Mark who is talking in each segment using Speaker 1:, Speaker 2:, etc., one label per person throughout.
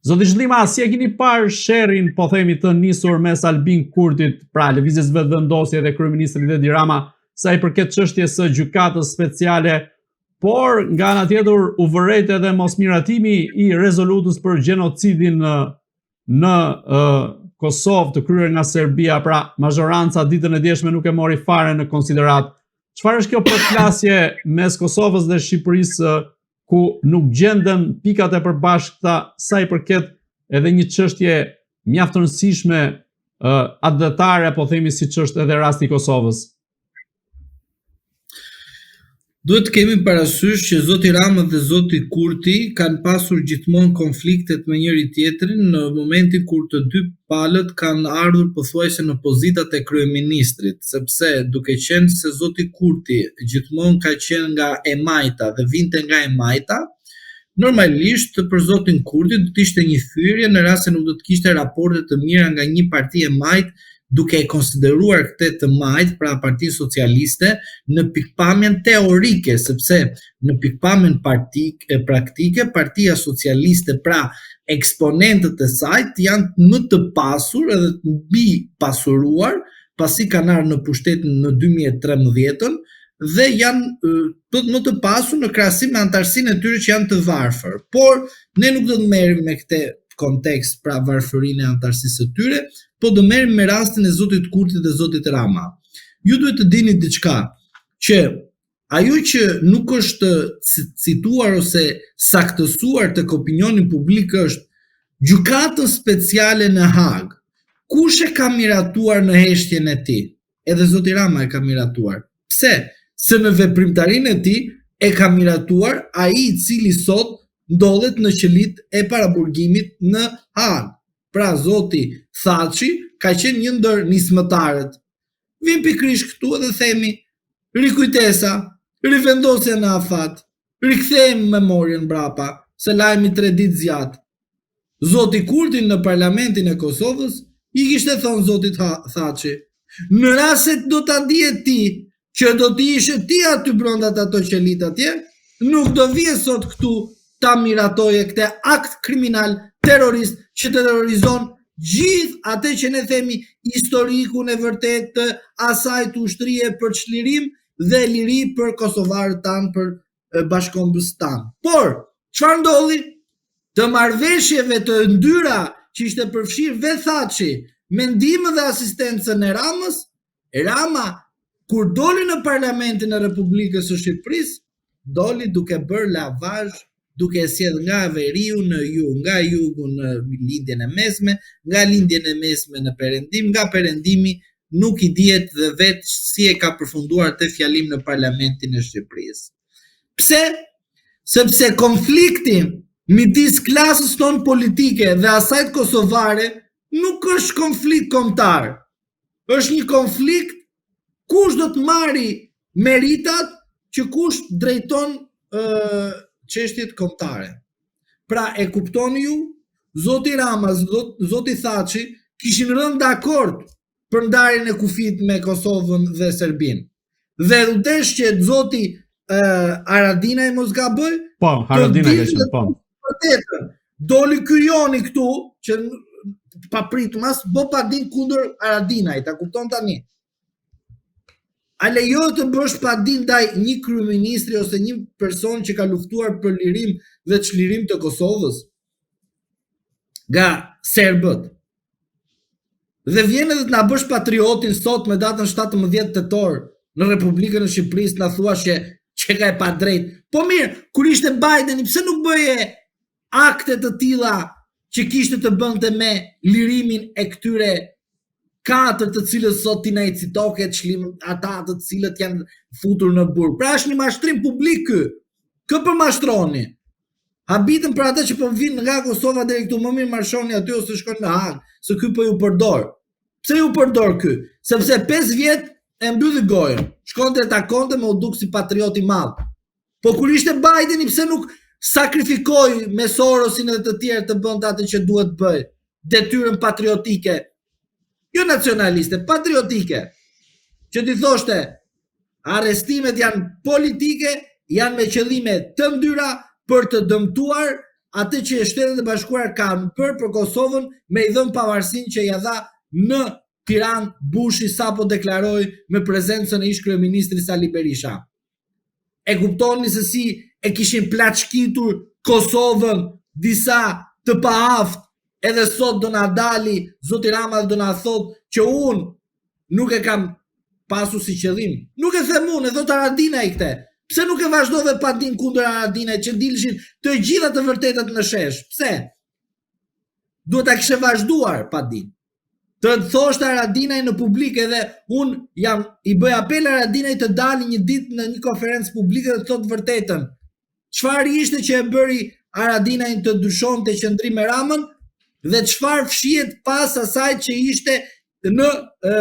Speaker 1: Zoti Zhllima, si e keni parë sherrin, po themi të nisur mes Albin Kurtit, pra Lëvizjes Vetëvendosje dhe kryeministrit Edi Rama, sa i përket çështjes së gjykatës speciale, por nga ana tjetër u vërejt edhe mosmiratimi i rezolutës për gjenocidin në, në uh, Kosovë të kryer nga Serbia, pra mazhoranca ditën e djeshme nuk e mori fare në konsideratë. Çfarë është kjo përplasje mes Kosovës dhe Shqipërisë ku nuk gjenden pikat e përbashkëta sa i përket edhe një çështje mjaft të rëndësishme uh, atdhetare, po themi siç është edhe rasti i Kosovës.
Speaker 2: Duhet të kemi parasysh që zoti Rama dhe zoti Kurti kanë pasur gjithmonë konfliktet me njëri-tjetrin në momentin kur të dy palët kanë ardhur pothuajse në pozitat e kryeministrit, sepse duke qenë se zoti Kurti gjithmonë ka qenë nga e majta dhe vinte nga e majta, normalisht për zotin Kurti do të ishte një fyerje në rast se nuk do të kishte raporte të mira nga një parti e majtë duke e konsideruar këtë të majtë, pra Partinë Socialiste, në pikëpamjen teorike, sepse në pikëpamjen partik, e praktike, Partia Socialiste, pra eksponentët e saj janë më të pasur edhe të mbipasuruar, pasi kanë ardhur në pushtet në 2013-ën dhe janë të më të pasur në krahasim me anëtarësinë e tyre që janë të varfër. Por ne nuk do të merremi me këtë kontekst, pra varfërinë e anëtarësisë së tyre, po do merremi me rastin e zotit Kurti dhe zotit Rama. Ju duhet të dini diçka, që Ajo që nuk është cituar ose saktësuar tek opinioni publik është Gjykatën Speciale në Hagë. Kush e ka miratuar në heshtjen e tij? Edhe zoti Rama e ka miratuar. Pse? Se në veprimtarinë e tij e ka miratuar ai i cili sot ndodhet në qelitë e paraburgimit në Hagë. Pra zoti Thaçi ka qenë një ndër nismëtarët. Vijmë pikërisht këtu edhe themi rikujtesa, rivendosja në afat, rikthejmë memorien mbrapa, se lajmi tre ditë zgjat. Zoti Kurti në Parlamentin e Kosovës i kishte thënë zotit Thaçi, në rast se do ta dije ti që do të ishe ti aty brenda te ato qelitë atje, nuk do vije sot këtu ta miratoje këtë akt kriminal terrorist që të terrorizon gjithë atë që ne themi historikun e vërtetë të asaj të ushtrie për çlirim dhe liri për kosovarët tanë, për bashkëkombës tanë. Por, çfarë ndodhi? Të marrëveshjeve të ndyra që ishte përfshirë vetë Thaçi me ndihmën dhe asistencën e Ramës, Rama kur doli në Parlamentin e Republikës së Shqipërisë, doli duke bërë lavazh, duke e sjellë nga veriu në jug, nga jugu në lindjen e mesme, nga lindjen e mesme në perëndim, nga perëndimi nuk i dihet dhe vetë si e ka përfunduar atë fjalim në Parlamentin e Shqipërisë. Pse? Sepse konflikti midis klasës tonë politike dhe asaj kosovare nuk është konflikt kombëtar. Është një konflikt kush do të marri meritat që kush drejton çështjet kombëtare. Pra e kuptoni ju, zoti Rama, zoti Thaçi kishin rënë dakord për ndarjen e kufit me Kosovën dhe Serbinë. Dhe u desh që zoti uh, Haradinaj mos gaboj,
Speaker 1: po, Haradinaj ka qenë, po.
Speaker 2: Vërtetën. Doli ky Joni këtu që papritmas bë padinë kundër Haradinajt, a kupton tani? A lejohet të bësh padi ndaj një kryeministri ose një person që ka luftuar për lirim dhe çlirim të Kosovës? Nga serbët. Dhe vjen edhe të na bësh patriotin sot me datën 17 tetor në Republikën e Shqipërisë na thua që qenka e padrejtë. Po mirë, kur ishte Bideni, pse nuk bëje akte të tilla që kishte të bënte me lirimin e këtyre katër të cilët sot ti na i citoke çlim ata të cilët janë futur në burg. Pra është një mashtrim publik ky. Kë po mashtroni? Habitem për ata që po vijnë nga Kosova deri këtu, më mirë marshoni aty ose shkoni në Hagë, se ky po ju përdor. Pse ju përdor ky? Sepse 5 vjet e mbylli gojën. Shkonte e takonte me u duk si patriot i madh. Po kur ishte Bideni, pse nuk sakrifikoi me Sorosin edhe të tjerë të bënte atë që duhet të bëjë, detyrën patriotike, jo nacionaliste, patriotike, që t'i thoshte Arrestimet janë politike, janë me qëllime të ndyra për të dëmtuar atë që Shtetet e Bashkuara kanë bërë për Kosovën me i dhënë pavarësinë që ia dha në Tiranë Bushi sapo deklaroi me prezencën e ish kryeministrit Sali Berisha. E kuptoni se si e kishin plaçkitur Kosovën disa të paaftë edhe sot do na dali zoti Rama dhe do na thotë që unë nuk e kam pasur si qëllim. Nuk e them unë, e thotë Haradinaj këtë. Pse nuk e vazhdove padinë kundër Haradinajt që dilshin të gjitha të vërtetat në shesh? Pse? Duhet ta kishe vazhduar padinë. Të thoshte Haradinaj në publik edhe unë jam i bëj apel Haradinaj të dalë një ditë në një konferencë publike dhe të thotë vërtetën. Çfarë ishte që e bëri Haradinajn të ndryshonte qëndrim me Ramën dhe çfarë fshihet pas asaj që ishte në e,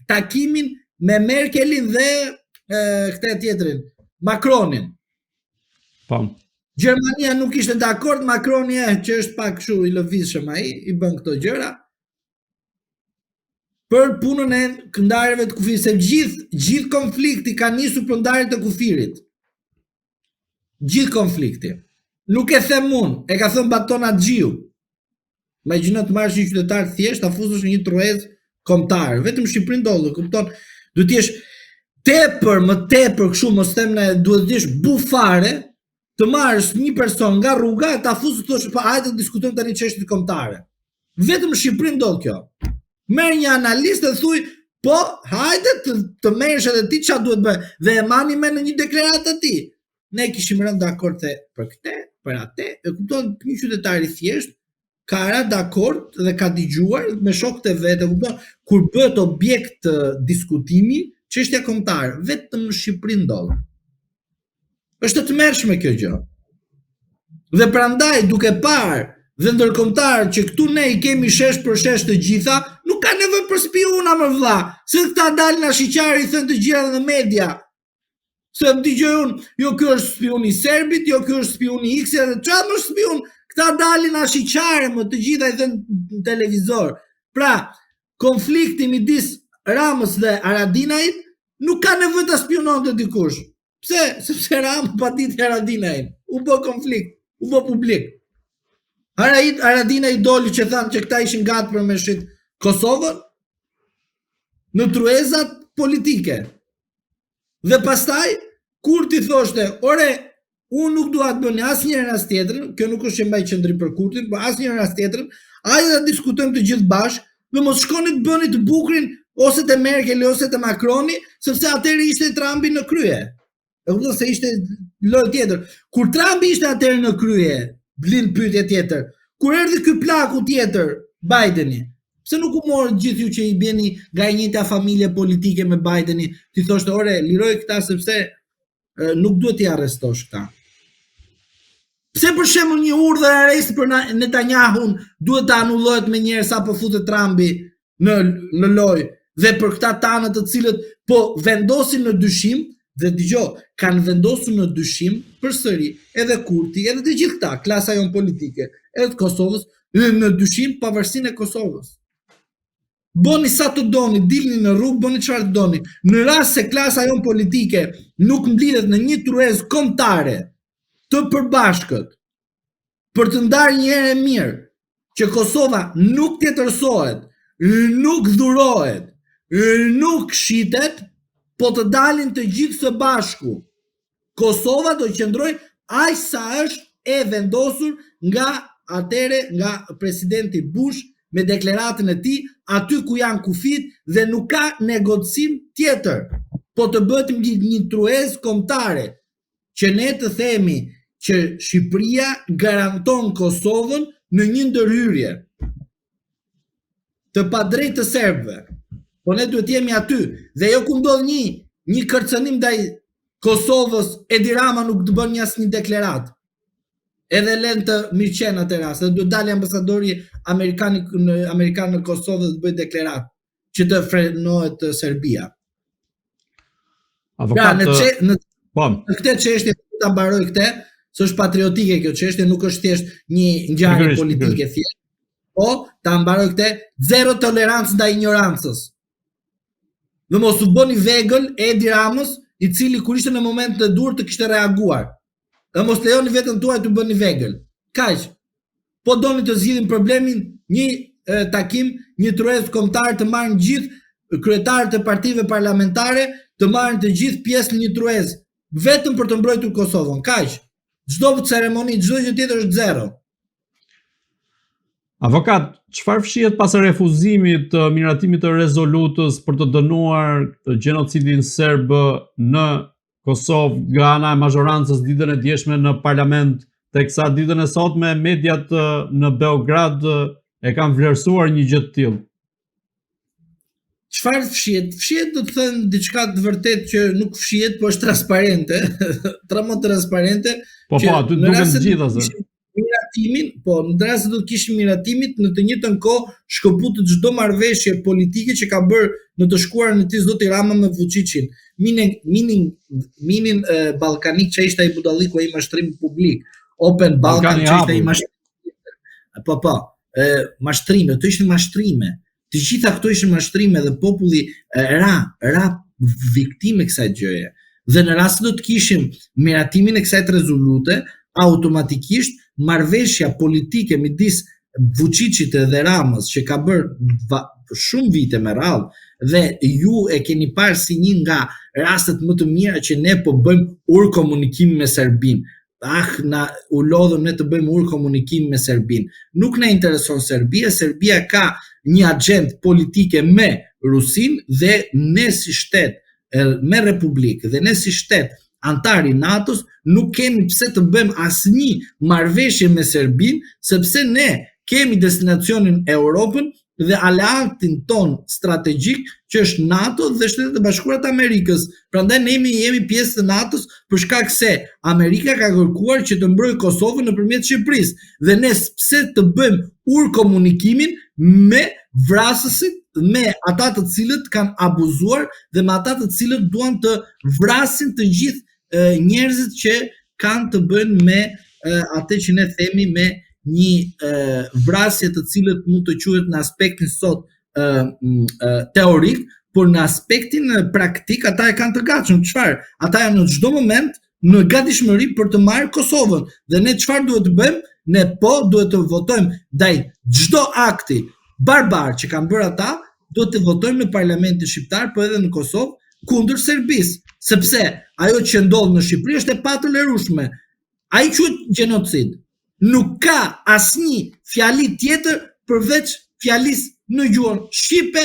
Speaker 2: takimin me Merkelin dhe e, këtë tjetrin, Macronin.
Speaker 1: Po.
Speaker 2: Gjermania nuk ishte dakord, Macroni e që është pak kështu i lëvizshëm ai, i bën këto gjëra. Për punën e ndarjeve të kufirit, se gjithë gjithë konflikti ka nisur për ndarjet e kufirit. Gjithë konflikti. Nuk e them unë, e ka thënë Baton Haxhiu. Imagjino të marrësh një qytetar të thjeshtë, ta fusësh në një tryezë kombëtare. Vetëm në Shqipëri ndodh, kupton? Duhet të jesh tepër, më tepër kështu, mos them ne, duhet të jesh bufare të marrësh një person nga rruga e ta fusësh të thosh, po hajde të diskutojmë tani çështjet kombëtare. Vetëm në Shqipëri ndodh kjo. Merr një analist e thuj, po, hajde të, të merresh edhe ti çfarë duhet bëj. Dhe e mani me në një deklaratë të tij. Ne kishim rënë dakord se për këtë, për atë, e kupton një qytetar i thjeshtë ka ra dakord dhe ka dëgjuar me shokët e vet, e kupton, kur bëhet objekt diskutimi, çështja kombëtare, vetëm në Shqipëri ndodh. Është e tmerrshme kjo gjë. Dhe prandaj duke parë dhe ndërkombëtarët që këtu ne i kemi shesh për shesh të gjitha, nuk ka nevojë për spiuna më vlla, se këta dalin ashiqare i thënë të gjitha në media. Se më dëgjoj unë, jo ky është spiuni i Serbit, jo ky është spiuni i X-it, edhe çfarë më spiun? Këta dalin ashiqare më të gjitha i thënë në televizor. Pra, konflikti midis Ramës dhe Haradinajt nuk ka nevojë ta spiunonte dikush. Pse? Sepse Rama paditi Haradinajn. U bë konflikt, u bë publik. Haradinaj Haradinaj doli që thanë që këta ishin gati për me shit Kosovën në tryezat politike. Dhe pastaj Kurti thoshte, ore, unë nuk dua të bëni as njërin as tjetrën, kjo nuk është që mbaj qëndrim për Kurtin, por as njërin as tjetrën, hajde ta diskutojmë të gjithë bashkë, dhe mos shkoni të bëni të bukurin ose te Merkeli ose te Macroni, sepse atëherë ishte Trumpi në krye. E kupton se ishte lojë tjetër. Kur Trumpi ishte atëherë në krye, lind pyetje tjetër. Kur erdhi ky plaku tjetër, Bideni, pse nuk u morët gjithë ju që i bjeni nga e njëjta familje politike me Bideni, t'i thoshte, ore, liroj këta sepse e, nuk duhet t'i arrestosh këta. Pse për shembull një urdhër arresti për Netanyahun duhet të anullohet menjëherë sapo futet Trumpi në në lojë dhe për këta tanët të cilët po vendosin në dyshim dhe dëgjo, kanë vendosur në dyshim përsëri edhe Kurti, edhe të gjithë këta, klasa jonë politike, edhe të Kosovës, në, në dyshim pavarësinë e Kosovës. Bëni sa të doni, dilni në rrugë, bëni çfarë të doni. Në rast se klasa jonë politike nuk mblidhet në një tryezë kombëtare të përbashkët për të ndarë një herë e mirë që Kosova nuk tjetërsohet, nuk dhurohet, nuk shitet, po të dalin të gjithë së bashku. Kosova do qëndrojë aq sa është e vendosur nga atëherë nga presidenti Bush me deklaratën e tij aty ku janë kufijtë dhe nuk ka negocim tjetër. Po të bëhet një, një tryezë kombëtare që ne të themi që Shqipëria garanton Kosovën në një ndërhyrje të padrejtë të serbëve. Po ne duhet jemi aty dhe jo ku ndodh një një kërcënim ndaj Kosovës, Edi Rama nuk të bën një asnjë deklaratë. Edhe lën të mirëqenë atë rast, dhe duhet dali ambasadori amerikan në amerikan në Kosovë dhe të bëjë deklaratë që të frenohet Serbia.
Speaker 1: Avokat, pra,
Speaker 2: në, që, në, po. në këtë çështje ta mbaroj këtë, se është patriotike kjo çështje, nuk është thjesht një ngjarje politike thjesht. Po, ta mbaroj këtë, zero tolerancë ndaj injorancës. Dhe mos u bëni vegël Edi Ramës, i cili kur ishte në moment të duhur të kishte reaguar. Dhe mos lejoni veten tuaj të bëni vegël. Kaq. Po doni të zgjidhim problemin, një e, takim, një tryezë kombëtare të marrin gjithë kryetarët e partive parlamentare, të marrin të gjithë pjesë në një tryezë, vetëm për të mbrojtur Kosovën. Kaq. Çdo ceremoni, çdo gjë tjetër është zero.
Speaker 1: Avokat, çfarë fshihet pas refuzimit të miratimit të rezolutës për të dënuar gjenocidin serb në Kosovë nga ana e mazhorancës ditën e djeshme në parlament, teksa ditën e sotme mediat në Beograd e kanë vlerësuar një gjë të tillë?
Speaker 2: Çfarë fshihet? Fshihet do të thënë diçka të vërtetë që nuk fshihet, po është transparente, tra më transparente.
Speaker 1: Po po, aty duken të gjitha
Speaker 2: se. Miratimin, po në rast se do të kishim miratimin, në të njëjtën kohë shkëputët çdo marrëveshje politike që ka bërë në të shkuarën e tij zoti Rama me Vučićin. Minin minin minin e, ballkanik që ishte ai budalliku ai mashtrim publik. Open Balkan që ishte ai mashtrim. Po po, e, mashtrime, të ishin mashtrime. Të gjitha këto ishin mashtrime dhe populli ra, ra viktimë e kësaj gjëje. Dhe në rast se do të kishim miratimin e kësaj rezolute, automatikisht marrëveshja politike midis Vučićit dhe Ramës që ka bërë shumë vite me radhë dhe ju e keni parë si një nga rastet më të mira që ne po bëjmë urë komunikimi me Serbinë. Ah, na u lodhëm ne të bëjmë urë komunikim me Serbinë. Nuk na intereson Serbia, Serbia ka një agjendë politike me Rusinë dhe ne si shtet me Republikë dhe ne si shtet anëtar i NATO-s nuk kemi pse të bëjmë asnjë marrëveshje me Serbinë, sepse ne kemi destinacionin Europën dhe aleatin tonë strategjik që është NATO dhe Shtetet e Bashkuara të Amerikës. Prandaj ne jemi jemi pjesë të NATO-s për shkak se Amerika ka kërkuar që të mbrojë Kosovën nëpërmjet Shqipërisë dhe ne pse të bëjmë urë komunikimin me vrasësit, me ata të cilët kanë abuzuar dhe me ata të cilët duan të vrasin të gjithë njerëzit që kanë të bëjnë me atë që ne themi me një vrasje të cilët mund të quhet në aspektin sot teorik, por në aspektin praktik ata e kanë të gatshëm. Çfarë? Ata janë në çdo moment në gatishmëri për të marrë Kosovën. Dhe ne çfarë duhet të bëjmë? Ne po duhet të votojmë ndaj çdo akti barbar që kanë bërë ata, duhet të votojmë në parlamentin shqiptar, po edhe në Kosovë kundër Serbisë, sepse ajo që ndodh në Shqipëri është e patolerueshme. Ai quhet gjenocid. Nuk ka asnjë fjali tjetër përveç fjalisë në gjuhën shqipe,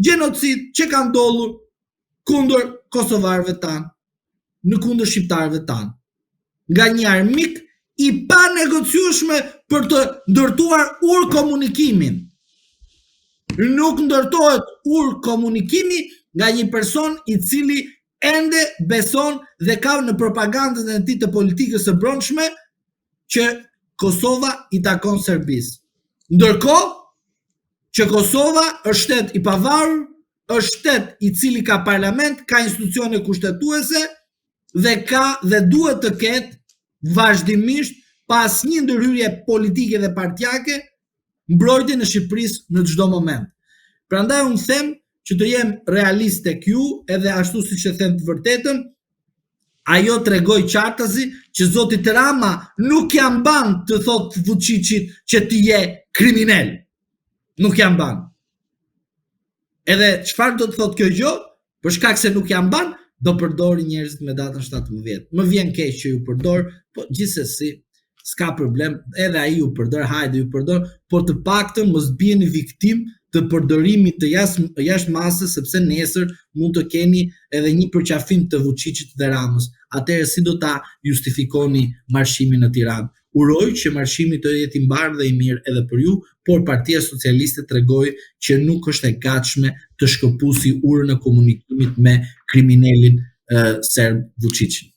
Speaker 2: gjenocid që ka ndodhur kundër kosovarëve tanë, në kundër shqiptarëve tanë. Nga një armik i panegociueshme për të ndërtuar urë komunikimin. Nuk ndërtohet urë komunikimi nga një person i cili ende beson dhe ka në propagandën e tij të politikës së brendshme që Kosova i takon Serbisë. Ndërkohë që Kosova është shtet i pavarur, është shtet i cili ka parlament, ka institucione kushtetuese dhe ka dhe duhet të ketë vazhdimisht pa asnjë ndërhyrje politike dhe partiake mbrojtjen e Shqipërisë në çdo moment. Prandaj unë them që të jem realist tek ju, edhe ashtu siç e them të vërtetën, ajo tregoi qartazi që zotit Rama nuk ia mban të thotë Vučićit që ti je kriminel. Nuk ia mban. Edhe çfarë do të thotë kjo gjë? Për shkak se nuk ia mban, do përdori njerëzit me datën 17. Më vjen keq që ju përdor, po gjithsesi s'ka problem, edhe ai ju përdor, hajde ju përdor, por të paktën mos bijeni viktimë të përdorimit të jashtë jashtë masës sepse nesër mund të keni edhe një përqafim të Vučićit dhe Ramës. Atëherë si do ta justifikoni marshimin në Tiranë? Uroj që marshimi të jetë i mbarë dhe i mirë edhe për ju, por Partia Socialiste tregoi që nuk është e gatshme të shkëpusi urën e komunikimit me kriminelin serb Vučićin.